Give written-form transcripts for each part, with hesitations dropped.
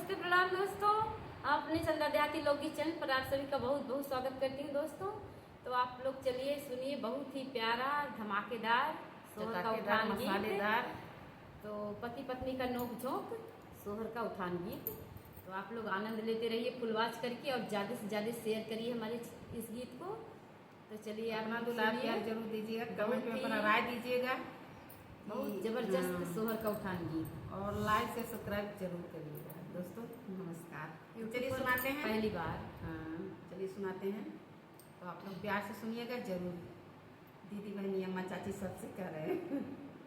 नमस्ते, प्रणाम दोस्तों। अपने चंदा देहाती लोकगीत चैनल पर आप सभी का बहुत बहुत स्वागत करती हूँ दोस्तों। तो आप लोग चलिए सुनिए बहुत ही प्यारा धमाकेदार सोहर का चटाकेदार उठान गीत। मसालेदार। तो पति पत्नी का नोक झोंक, सोहर का उठान गीत। तो आप लोग आनंद लेते रहिए फुलवाज करके और ज़्यादा से ज़्यादा शेयर करिए हमारे इस गीत को। तो चलिए आप अपना लोग दुलार सुनिए। प्यार जरूर दीजिएगा, कमेंट में बहुत अपना ही- राय दीजिएगा। बहुत जबरदस्त सोहर का उठान गीत। और लाइक से सब्सक्राइब जरूर करिएगा दोस्तों। नमस्कार। चलिए पर सुनाते हैं। पहली बार। हाँ, चलिए सुनाते हैं। तो आप लोग प्यार से सुनिएगा जरूर। दीदी बहनी अम्मा चाची सबसे कह रहे हैं।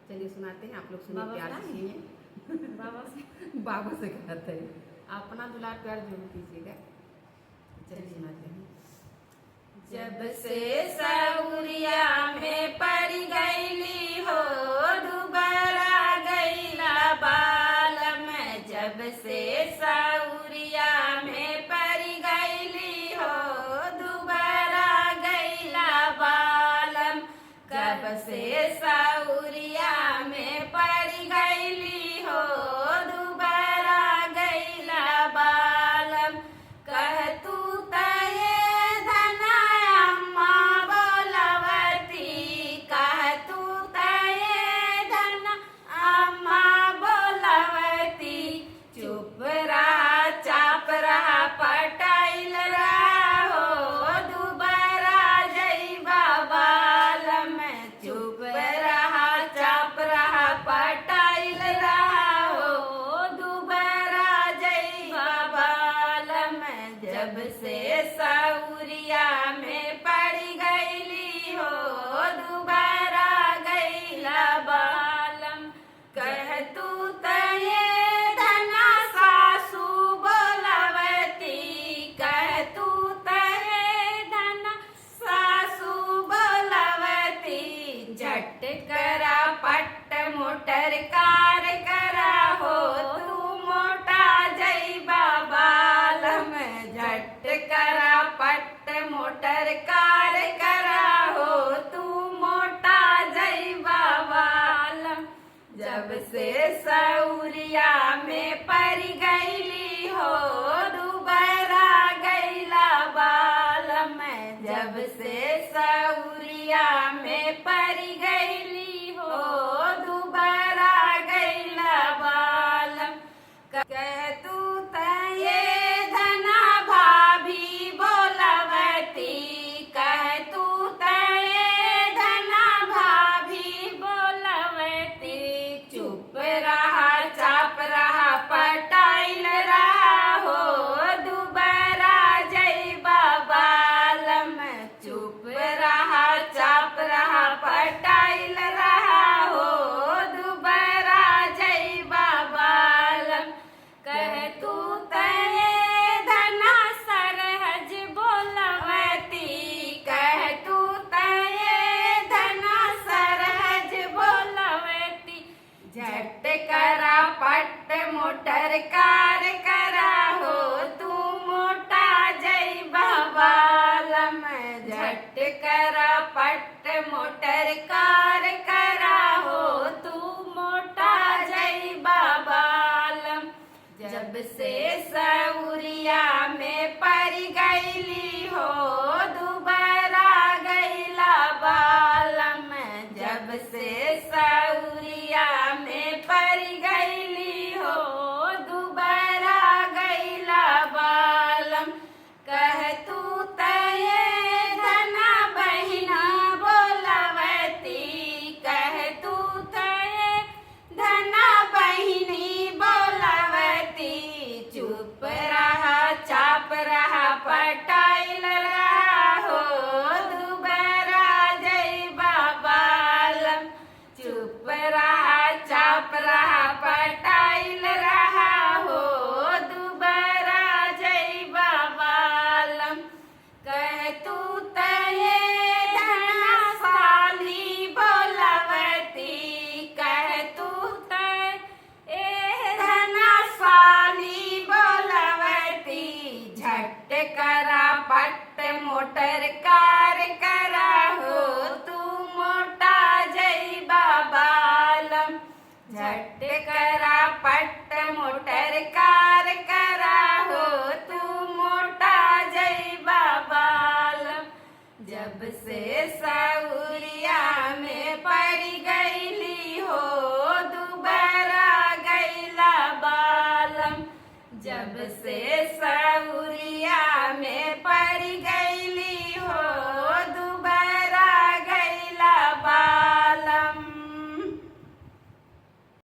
चलिए सुनाते हैं, आप लोग सुनिए, बाबा प्यार से सुनाएंगे? सुनिए। बाबा से बाबा से कहते हैं, अपना दुलार प्यार जरूर दीजिएगा। चलिए सुनाते हैं। जब से सौरिया में पड़ गईली हो, दुबारा गईला बाल में। जब से सौरिया में पड़ गईली हो, दुबारा गईला बालम। कब से सौरिया में पड़ गईली हो, दुबारा गईला बालम। कह तू तये धना अम्मा बोलवती, कह तू तये धना अम्मा बोलवती। चुप रहा चाप रहा पटाइल रहा हो, दुबारा जईबा बालम। चुप रहा चाप रहा पटाइल रहा हो, दुबारा जईबा बालम। जब से सौरिया में पड़ गईली हो, दुबारा गईला बालम। कह तू तये धना सासू बोलवती, कह तू तये धना सासू बोलवती। झट करा पट मोटर कार करा हो, तू मोटा जईबा बालम। झट करा पट मोटर कार करा हो, तू मोटा जईबा बालम। जब से सौरिया में पड़ गईली हो, दुबारा गईला बालम। जब से सौरिया में पड़ गईली हो, दुबारा गईला बालम। कह तू तये धना भाभी बोलवती, कह तू तये धना भाभी बोलवती। चुप रहा चाप रहा पटाइल रहा हो, दुबारा जईबा बालम। चुप रहा चाप रहा पटाइल रहा हो, दुबारा जईबा बालम। कह तू तये धना सरहज बोलवती, कह तू तये धना सरहज बोलवती। झट करा पट मोटर कार करा हो, तू मोटा जईबा बालम। झट करा पट मोटर कार करा हो, तू मोटा जईबा बालम। जब से सौरिया में पड़ गईली हो, दुबारा गईला बालम। जब से सौरिया में पड़ गईली हो, दुबारा गईला बालम। कह तू तये धना बहिना बोलवती, कह तू तये धना बहिनी बोलवती। चुप रहा चाप रहा पटाइल रहा हो, दुबारा जईबा बालम। चुप रहा चाप रहा पटाइल रहा हो, दुबारा जईबा बालम। कह तू तये धना साली बोलवती, कह तू तये धना साली बोलवती। झट करा पट मोटर कार करा हो, तू मोटा जईबा बालम। झट करा पट मोटर कार प्यार करा हो तू मोटा जईबा बालम। जब से सौरिया में पड़ गईली हो दुबारा गईला बालम। जब से